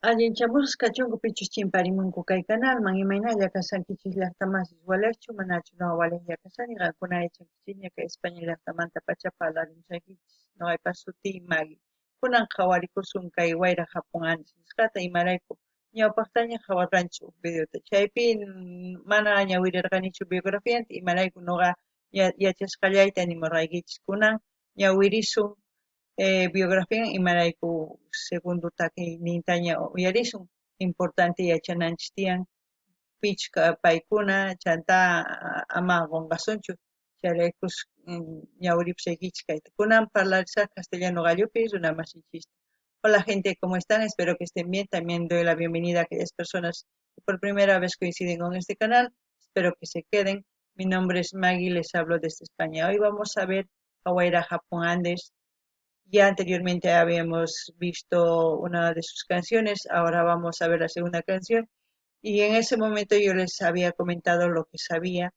Allinchamusqas kachunku pichus chimparimunku kay kanalman, imaynalla kashankichis llaqtamasis, walejchu manachu noqa walejlla kashani, qankuna yachankichisña kay España llaqtamanta pacha parlarimushaykichis, noqaypa sutiy Maggie. Kunan qhawarikusun kay Wayra Japón Andes nisqata, imarayku ñawpaqtaña qhawarqanchis huk videota, chaypi mana ñawirirqanichu biografianta, imarayku noqa yachasqallayta nimurqaykichis, kunan ñawirisun biografían imarayku segundo takiynintaña uyarisun, importante yachananchis tiyan pichqa paykuna chantá ama qonqasunchu, chayraykus ñawiripusaykichis kayta. Kunan parlarisaq castellano qallupi runamasinchista. Hola gente, ¿cómo están? Espero que estén bien. También doy la bienvenida a aquellas personas que por primera vez coinciden con este canal. Espero que se queden. Mi nombre es Maggie, les hablo desde España. Hoy vamos a ver a Wayra Japón Andes. Ya anteriormente habíamos visto una de sus canciones, ahora vamos a ver la segunda canción. Y en ese momento yo les había comentado lo que sabía,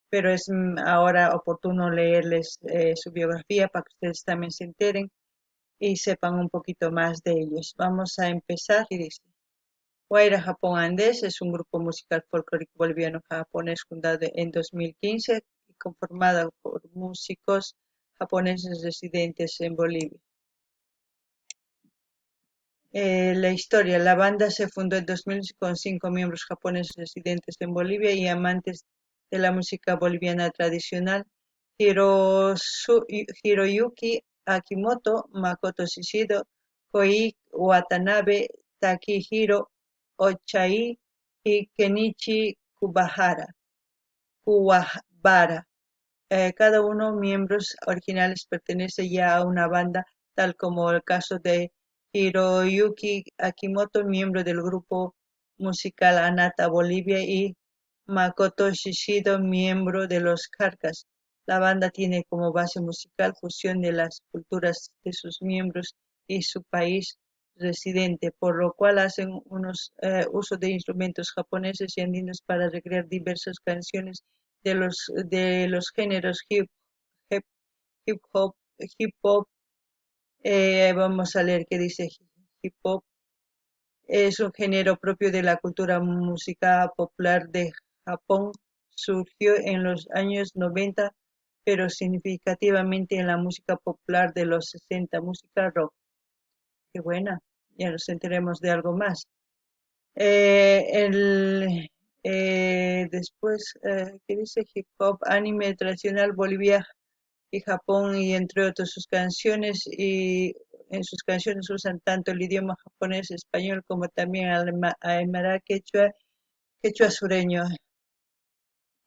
pero es ahora oportuno leerles su biografía para que ustedes también se enteren y sepan un poquito más de ellos. Vamos a empezar y dice: Wayra Japón Andes es un grupo musical folclórico boliviano japonés fundado en 2015 y conformado por músicos japoneses residentes en Bolivia. La historia: la banda se fundó en 2000 con 5 miembros japoneses residentes en Bolivia y amantes de la música boliviana tradicional: Hiroyuki Akimoto, Makoto Shishido, Koji Watanabe, Takehiro Ochiai y Kenichi Kuwabara. Cada uno miembros originales pertenece ya a una banda, tal como el caso de Hiroyuki Akimoto, miembro del grupo musical Anata Bolivia, y Makoto Shishido, miembro de los Carcas. La banda tiene como base musical fusión de las culturas de sus miembros y su país residente, por lo cual hacen unos uso de instrumentos japoneses y andinos para recrear diversas canciones de los géneros hip, hip, hip hop, hip hop. Vamos a leer qué dice hip hop. Es un género propio de la cultura música popular de Japón. Surgió en los años 90, pero significativamente en la música popular de los 60, música rock. Qué buena, ya nos enteremos de algo más. Después, ¿qué dice? Hip hop, anime tradicional, Bolivia y Japón, y entre otras sus canciones, y en sus canciones usan tanto el idioma japonés, español, como también aymara, quechua, quechua sureño.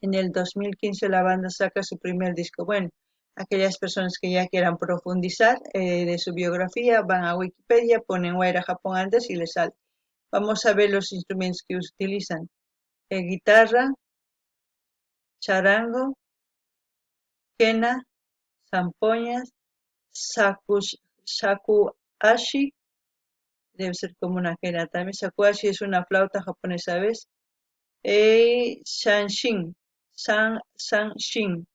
En el 2015 la banda saca su primer disco. Bueno, aquellas personas que ya quieran profundizar de su biografía van a Wikipedia, ponen Wayra Japón Andes y les sale. Vamos a ver los instrumentos que utilizan. Guitarra, charango, quena, zampoñas, shakuhachi, debe ser como una quena también. Shakuhachi es una flauta japonesa, ¿ves? Sanshin, sanshin,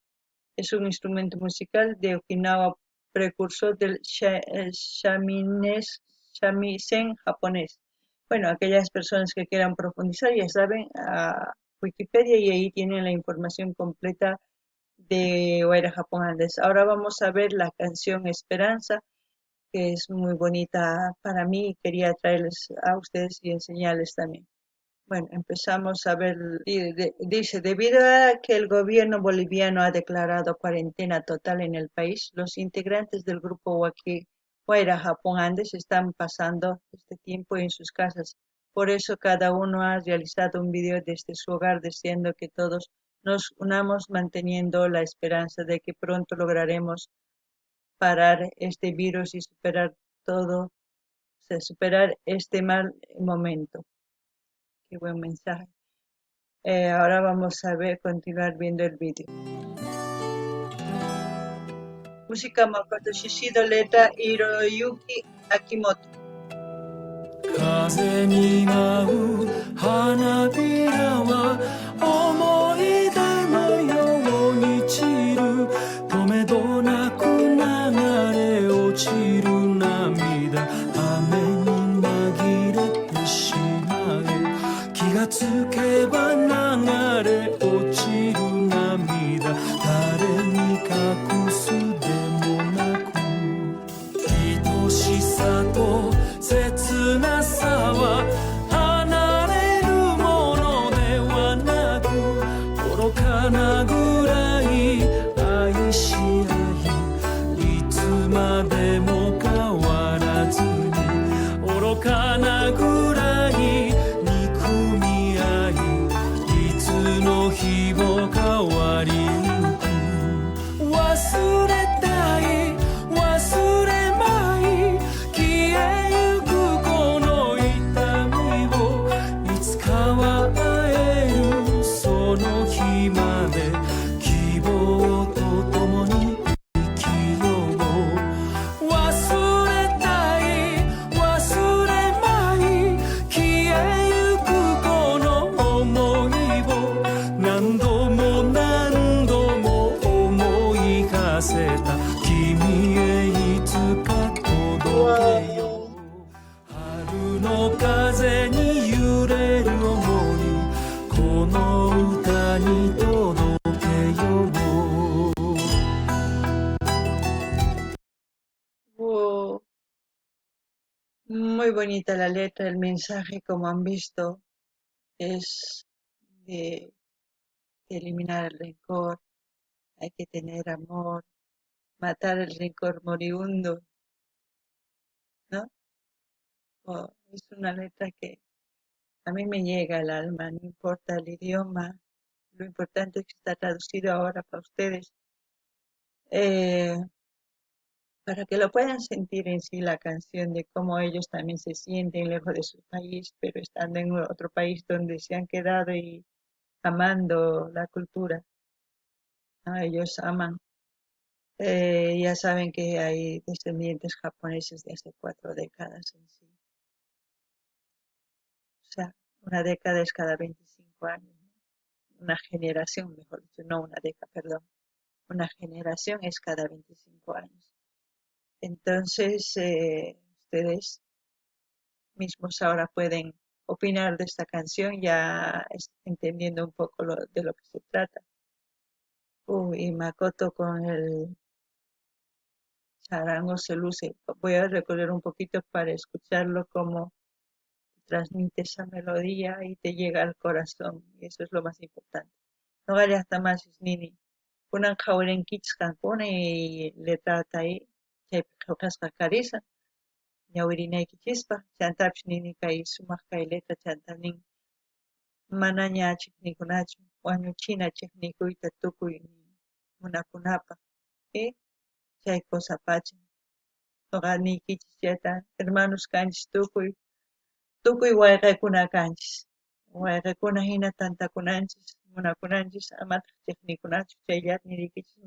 es un instrumento musical de Okinawa, precursor del shamisen japonés. Bueno, aquellas personas que quieran profundizar, ya saben, a Wikipedia y ahí tienen la información completa de Wayra Japón Andes. Ahora vamos a ver la canción Esperanza, que es muy bonita para mí y quería traerles a ustedes y enseñarles también. Bueno, empezamos a ver, dice, debido a que el gobierno boliviano ha declarado cuarentena total en el país, los integrantes del grupo Wayra Japón Andes están pasando este tiempo en sus casas. Por eso cada uno ha realizado un video desde su hogar deseando que todos nos unamos manteniendo la esperanza de que pronto lograremos parar este virus y superar todo, o sea, superar este mal momento. Qué buen mensaje. Ahora vamos a continuar viendo el vídeo. Música Makoto Shishido, letra Hiroyuki Akimoto. 風に舞う花びらは思い出のように散る止めどなく流れ落ちる涙雨に紛れてつけば流れ落ちる涙誰に隠すでもなく愛しさと切なさは離れるものではなく愚かなぐらい愛し合いいつまでも変わらずに愚かなぐらい憎み合いいつの日も変わりゆく忘れたい忘れまい消えゆくこの痛みをいつかは会えるその日まで希望と共に生きよう忘れたい忘れまい消えゆくこの想いを何度も何度も思い馳せた君へいつか届けよう春の風に揺れる想いこの歌に届けよう。 Wow. Muy bonita la letra, el mensaje, como han visto, es de eliminar el rencor, hay que tener amor, matar el rencor moribundo, ¿no? Oh, es una letra que a mí me llega al alma, no importa el idioma, lo importante es que está traducido ahora para ustedes, para que lo puedan sentir en sí la canción, de cómo ellos también se sienten lejos de su país, pero estando en otro país donde se han quedado y amando la cultura, ¿no? Ellos aman. Ya saben que hay descendientes japoneses de hace 4 décadas en sí. O sea, una década es cada 25 años, ¿no? Una generación, mejor dicho, no una década, perdón. Una generación es cada 25 años. Entonces, ustedes mismos ahora pueden opinar de esta canción, ya entendiendo un poco de lo que se trata. Uy, y Makoto con el charango se luce. Voy a recorrer un poquito para escucharlo cómo transmite esa melodía y te llega al corazón. Y eso es lo más importante. No vale hasta más, nini. Kunan qhawarinkichis qankuna y letrata ahí, chaypi qhawqasqa karisa, ñawirinaykichispa, chantapis nini kay sumaq kay letra chanta nin manaña chiqnikunachu, wañuchina chiqnikuyta tukuy munakunapaq, chay cosa pacha. Noqa niykichis chayta, hermanos kanchis tukuy, tukuy wayqekuna kanchis, wayqekuna hina tantakunanchis, munakunanchis, amataq chiqnikunachu, chayllata niriykichis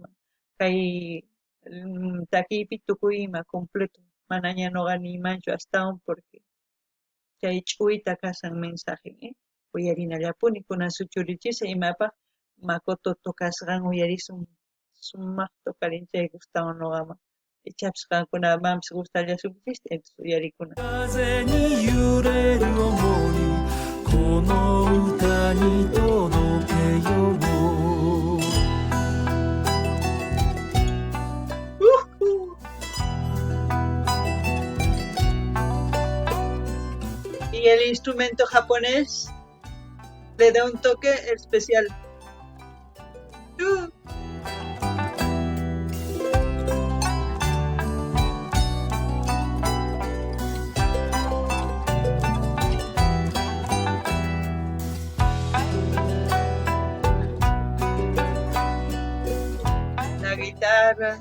kay takiypi tukuy ima completo, manaña noqa niymanchu astawan porque chay ch'uwita kasan mensaje, uyarinallapuni kunan suchurichisa imapaq Makoto tocasqan uyarisun sumaq tocarin chay gustawan noqaman. Ichapis qankunamanpis gustallasunkichis, entonces uyarikuna. 風に揺れる想いこの歌に届けよう。 Y el instrumento japonés le da un toque especial. La guitarra.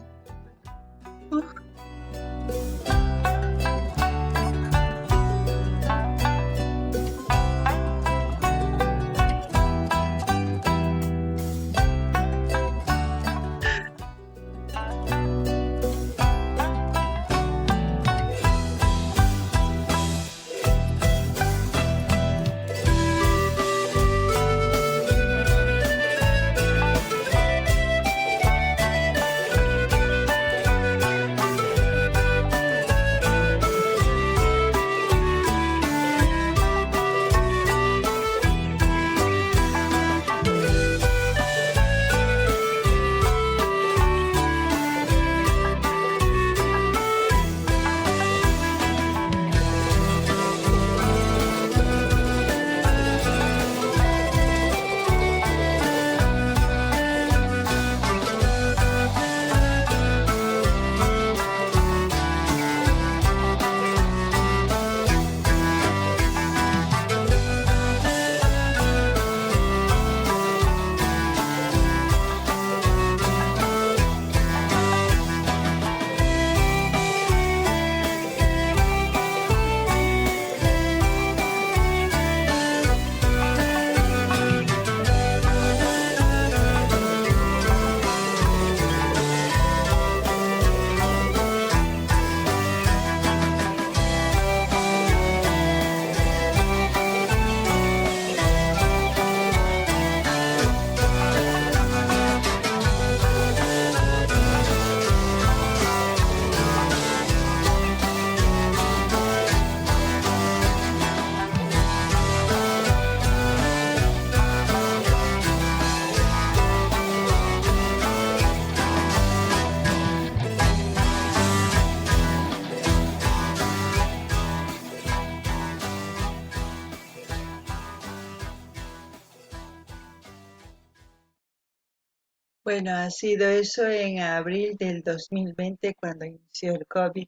Bueno, ha sido eso en abril del 2020 cuando inició el COVID.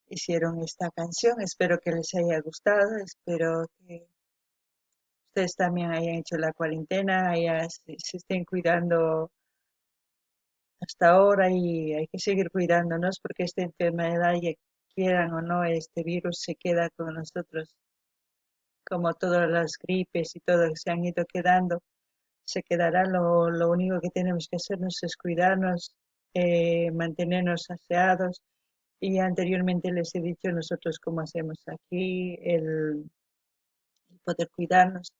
Hicieron esta canción. Espero que les haya gustado. Espero que ustedes también hayan hecho la cuarentena, se estén cuidando hasta ahora y hay que seguir cuidándonos porque esta enfermedad, ya quieran o no, este virus se queda con nosotros, como todas las gripes y todo que se han ido quedando, se quedará. Lo único que tenemos que hacernos es cuidarnos, mantenernos aseados. Y anteriormente les he dicho nosotros cómo hacemos aquí el poder cuidarnos.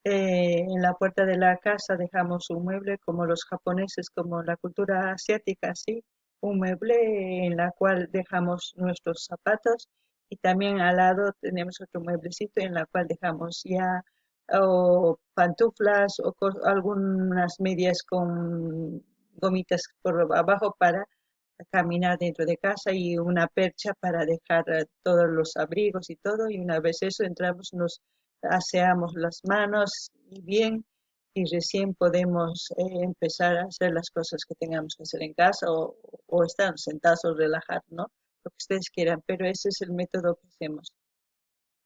En la puerta de la casa dejamos un mueble como los japoneses, como la cultura asiática, ¿sí? Un mueble en la cual dejamos nuestros zapatos y también al lado tenemos otro mueblecito en la cual dejamos ya o pantuflas o algunas medias con gomitas por abajo para caminar dentro de casa y una percha para dejar todos los abrigos y todo. Y una vez eso entramos, nos aseamos las manos y bien, y recién podemos empezar a hacer las cosas que tengamos que hacer en casa o estar sentados o relajar, ¿no? Lo que ustedes quieran, pero ese es el método que hacemos.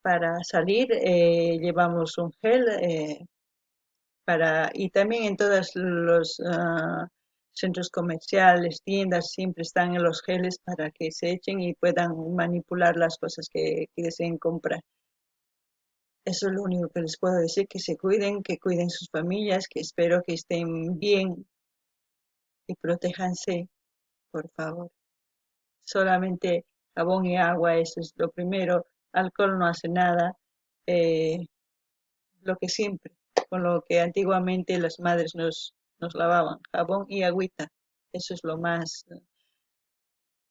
Para salir llevamos un gel y también en todos los centros comerciales, tiendas, siempre están en los geles para que se echen y puedan manipular las cosas que deseen comprar. Eso es lo único que les puedo decir, que se cuiden, que cuiden sus familias, que espero que estén bien y protéjanse, por favor. Solamente jabón y agua, eso es lo primero. Alcohol no hace nada. Lo que siempre, con lo que antiguamente las madres nos lavaban, jabón y agüita. Eso es lo más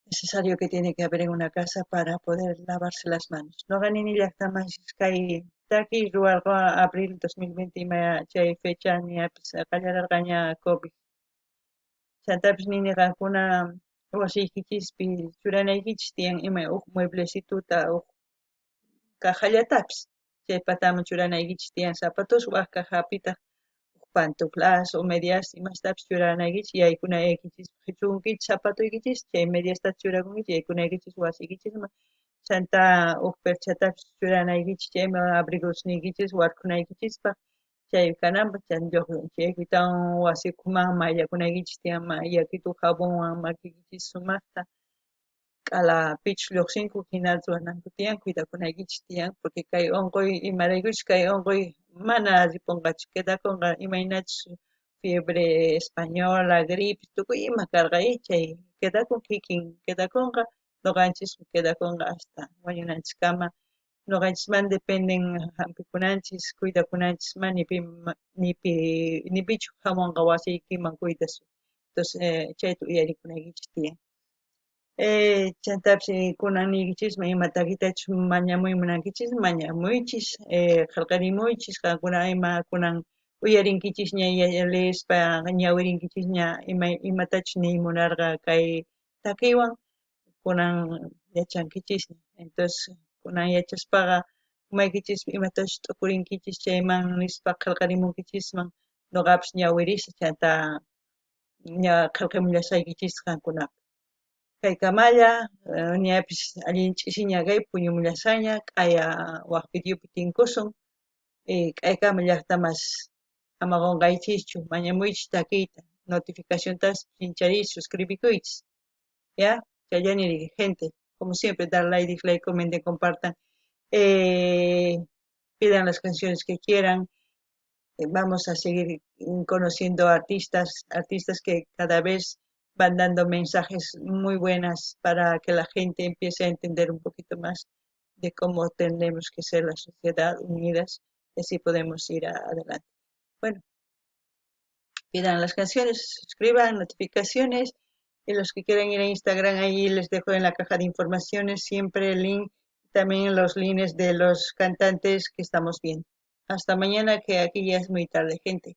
necesario que tiene que haber en una casa para poder lavarse las manos. Noqa nini llaqtamasis kay takiy ruwarqa abril 2020 ima chay fecha ñapis qallararqaña COVID. Chantapis nini qankuna wasiykichispi churanaykichis tiyan ima huk mueblecituta huk cajallatapis chay pataman churanaykichis tiyan zapatos wak cajapitaq huk pantuflas o medias imastapis churanaykichis yaykunaykichis qhichunkichis zapatuykichis chay mediasta churakunkichis yaykunaykichis wasiykichisman chanta huk perchatapis churanaykichis chayman abrigosniykichis warkhunaykichispaq chay kananpaq chaypitawan wasikuman mayllakunaykichis tiyan yakitu jabonwan makiykichis sumaqta k'ala pichus lluqsinku hina ruwananku tiyan cuidakunaykichis tiyan porque kay unquy imaraykuchus kay unquy mana ripunqachu quedakunqa imaynachus fiebre española, gripe tukuy ima karqa chay quedakun kikin quedakunqa noqanchismi quedakunqa hasta wañunanchiskama. Noqanchisman dependen hampikunanchis, cuidakunanchis mana ni ni pichu hamunqa wasiykiman cuidasuq. Entonces chayta uyarikunaykichis tiyan. Chantapis kunan niykichisman ima takitachus mañamuy munankichis mañamuychis, qillqarimuychis qankuna ima kunan uyarinkichisña leespa ñawirinkichisña imatachus niy munarqa kay takiywan kunan yachankichisña. Entonces kunan yachaspaqa umaykichispi imatachus t'ukurinkichis chayman nispa qillqarimunkichisman noqapis ñawirisa chanta ña qillqamullasaykichis qankunapaq. Kaykamalla ñapis allin ch'isiña kay puñumullashaña q'aya wak videopi tinkusun k'aykama llaqtamas ama qunqaychischu mañamuychis takiyta notificaciontas chinchariychis suscribikuychis. ¿Ya? Chayllani gente, como siempre, dar like, dislike, comenten, compartan, pidan las canciones que quieran. Vamos a seguir conociendo artistas, artistas que cada vez van dando mensajes muy buenas para que la gente empiece a entender un poquito más de cómo tenemos que ser la sociedad unidas y así podemos ir adelante. Bueno, pidan las canciones, suscriban, notificaciones y los que quieran ir a Instagram, ahí les dejo en la caja de informaciones siempre el link, también los links de los cantantes que estamos viendo. Hasta mañana, que aquí ya es muy tarde, gente.